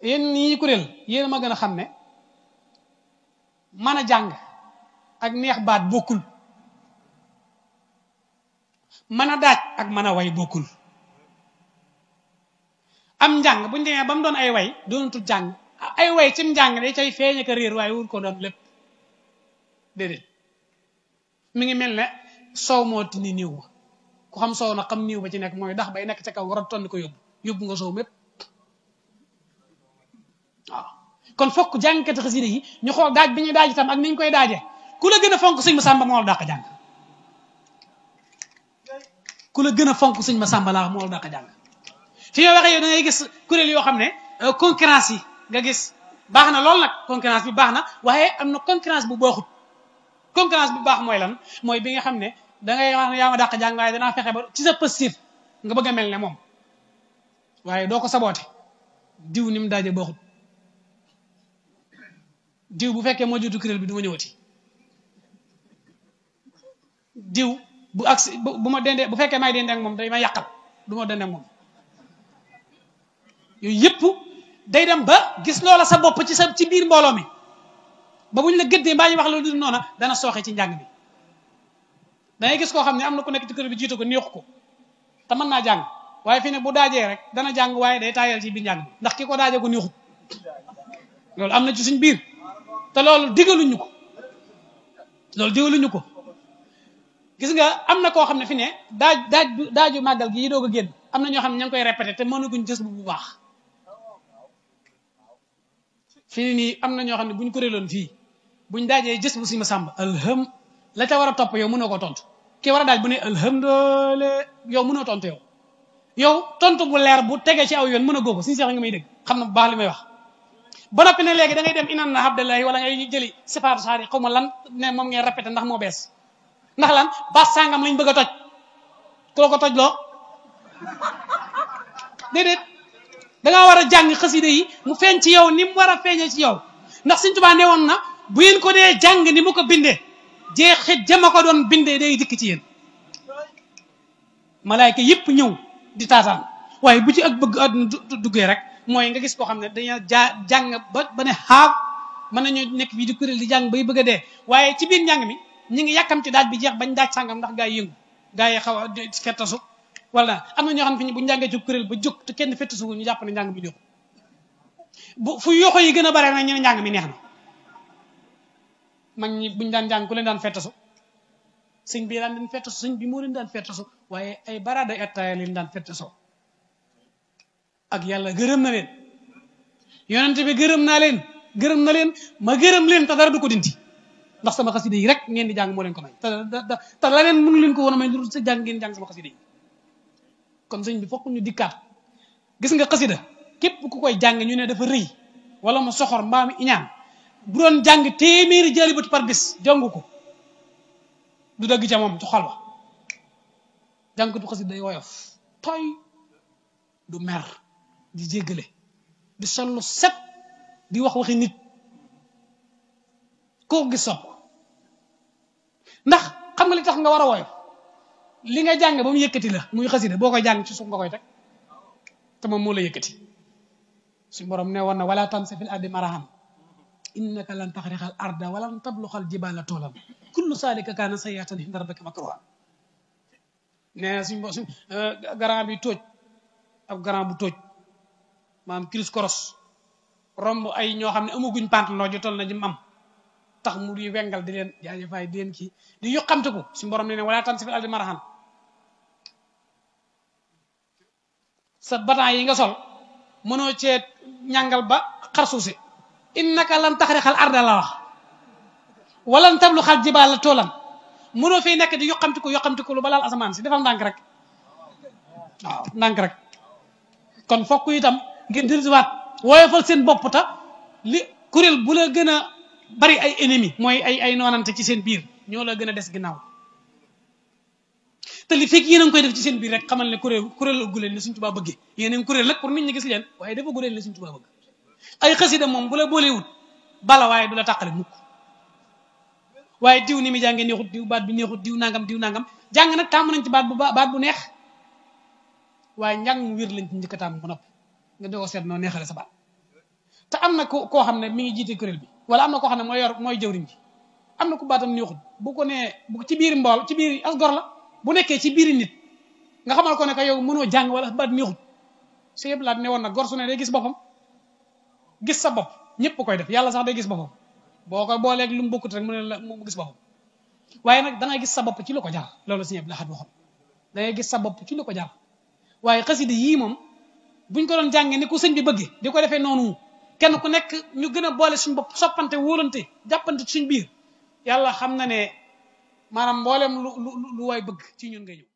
yéen ñii kuréel yéen ma gën a xam ne mën a jàng ak neex baat bokkul mën a daaj ak mën a way bokkul am njàng buñu demee ba mu doon ay way doonatul jàng ay way cim njàng day cay feeñe ka réer waaye wul ko doon lépp déedéet mi ngi mel ne soow moo tini niiw ba ku xam soow na xam niiw ba ci nekk mooy dax bay nekk ca kaw war a tonni ko yóbbu nga soow mépp waaw kon fokk jàngkati xasida yi ñu xool daaj bi ñuy daaj itam ak ni ñu koy daaje ku la gën a fonk sëñ Masamba moo la dàq jàng ku la gën a fonk sëñ Masamba laa moo la dàq jàng fi nga waxee yow da ngay gis kuréel yoo xam ne concurrence yi nga gis baax na lool nag concurrence bi baax na waaye am na concurrence bu baaxut concurrence bu baax mooy lan mooy bi nga xam ne da ngay wax ne yaa ma dàq jàng waaye danaa fexe ba ci sa positif nga bëgg a mel ne moom waaye doo ko saboote diw ni mu daaje baaxut diw bu fekkee moo jiitu kuréel bi du ma ñëwati diw bu agsi bu ma dendee bu fekkee may dendee ak moom day may yàqal du ma dendee ak moom yooyu yëpp day dem ba gis loola sa bopp ci biir mbooloo mi ba bu ñu la gëddee mbaa ñu wax la du noona dana sooxe ci njàng mi dangay gis koo xam ne am na ku nekk ci kuréel bi jiitu ko neexu ko te mën naa jàng waaye fi ne bu daajee rek dana jàng waaye day taayal ci biir njàng mi ndax ki ko daajee ko neexut loolu am na ci suñ biir te loolu digaluñu ko gis nga am na koo xam ne fi ne daaju màggal gi yi doog a génn am na ñoo xam ne ña ngi koy répété te mënaguñ jës bu baax fii nii am na ñoo xam ne buñ ko réeloon fii buñ daajee jës bu si ma sàmb alham la ca war a topp yow mënoo ko tontu ki war a daaj bu ne alhamdulilah yow mënoo tontu yow tontu bu leer bu tegee ci aw yoon mën a góobo suñu seex nga may dégg xam na bu baax li may wax ba noppi ne léegi da ngay dem inan na abdullahi wala ngay jëli sifaatu saari xaw ma lan ne moom ngay répété ndax moo bees ndax lan baat sàngam lañ bëgg a toj koo ko toj loo déedéet dangaa war a jàng xasida yi mu feeñ ci yow ni mu war a feeñee ci yow ndax Sëñ Tuubaa ne woon na bu ngeen ko dee jàng ni mu ko bindee jeexit jama ko doon bindee day dikk ci yéen malaayka yëpp ñëw di taataan waaye bu ci ak bëgg àdduna duggee rek mooy nga gis koo xam ne dañoo jàng ba ne xaab mën nañoo nekk fii di kuréel di jàng bay bëgg a dee waaye ci biir njàng mi ñi ngi yàkkamti daaj bi jeex bañ daaj sàngam ndax gaa yi yëngu gaa yi xaw a fettasu wala am na ñoo xam ne fi bu njàngee ci kuréel ba jóg te kenn fettasu ñu jàpp ne njàng mi neexu bu fu yoxo yi gën a bare nag ñu ne njàng mi neex na mag ñi buñ daan jàng ku leen daan fettasu sëñ bi daan leen fettasu sëñ bi moo leen daan fettasu waaye ay baraada attaaya leen daan fettasoo ak yàlla gërëm na leen yonent bi gërëm na leen ma gërëm leen te dara du ko dinti ndax sama xasida yi rek ngeen di jàng moo leen ko may te la leen mënu leen ko woon a may lu sa jàng ngeen jàng sama xasida yi kon sëñ bi fokk ñu dikkaat gis nga xasida képp ku koy jàng ñu ne dafa rëy wala mu soxor mbaa mu iñaan bu doon jàng téeméeri jaalibatu par bis jàng ko du dëgg ca moom ci xol ba jàngkatu xasida day woyof toy du mer di jéggale di sollu set di wax waxi nit koo gis sopp ndax xam nga li tax nga war a woyof li nga jàng ba mu yëkkati la muy xasida boo koy jàng ci suuf nga koy teg te moom moo la yëkkati suñu borom ne woon na wala tamsa fil ardi marahan innaka lan taxriqal arda walan tabluxal jibala toolam kullu saalika kaana sayyi'atan inda rabbika makruha ne suñ garant bi tóoj ab garant bu tóoj maam kiris koros romb ay ñoo xam ne amaguñ pantalon ju toll na ji am tax mu di wengal di leen jaajëfaay di leen kii di yoqamte ko suñu borom ne wala tamsa fil ardi marahan sa batan yi nga sol mënoo cee ñàngal ba xar suusi innaka lan taxriqal arda la wax walan tabluxal jibaala toolam mënoo fay nekk di yoqamti ko lu ba laal asamaan si defal ndànk rek waaw ndànk rek kon fokk itam ngeen dirisiwaat woyofal seen bopp ta li kuréel bu la gën a bari ay ennemi mooy ay noonante ci seen biir ñoo la gën a des ginnaaw te li fekk yéen a ngi koy def ci seen biir rek xamal ne kuréel uggu leen ni Sëñ Tuubaa bëggee yéen a ngi kuréel nag pour nit ñi gis leen waaye dafa gu leen ni Sëñ Tuubaa bëgg ay xasida moom bu la boolewut bala waaye du la tàqale mukk waaye diw ni mi jàngee neexut diw baat bi neexut diw nangam jàng nag tàmm nañ ci baat bu neex waaye njàng mu wér lañ ci njëkk a tàmm bu nopp nga doo seet noo neexale sa baat te am na koo xam ne mi ngi jiite kuréel bi wala am na koo xam ne mooy jëwriñ bi am na ku baatam neexut bu ko nee bu ci biir mbool ci biir as gor la bu nekkee ci biir nit nga xamal ko ne que yow mënoo jàng wala baat neexut su yëpp laat ne woon na gor su ne day gis boppam gis sa bopp ñëpp koy def yàlla sax day gis boppam boo ko booleeg lu mu bokkut rek mu ne la mu gis boppam waaye nag da ngay gis sa bopp ci lu ko jar loolu si ñëpp la xat waxoon da ngay gis sa bopp ci lu ko jar waaye xasida yii moom buñ ko doon jàngee ni ko sëñ bi bëggee di ko defee noonu kenn ku nekk ñu gën a boole suñu bopp soppante wóolante jàppante suñ biir yàlla xam na ne maanaam mboolem lu waay bëgg ci ñun ngay ñëw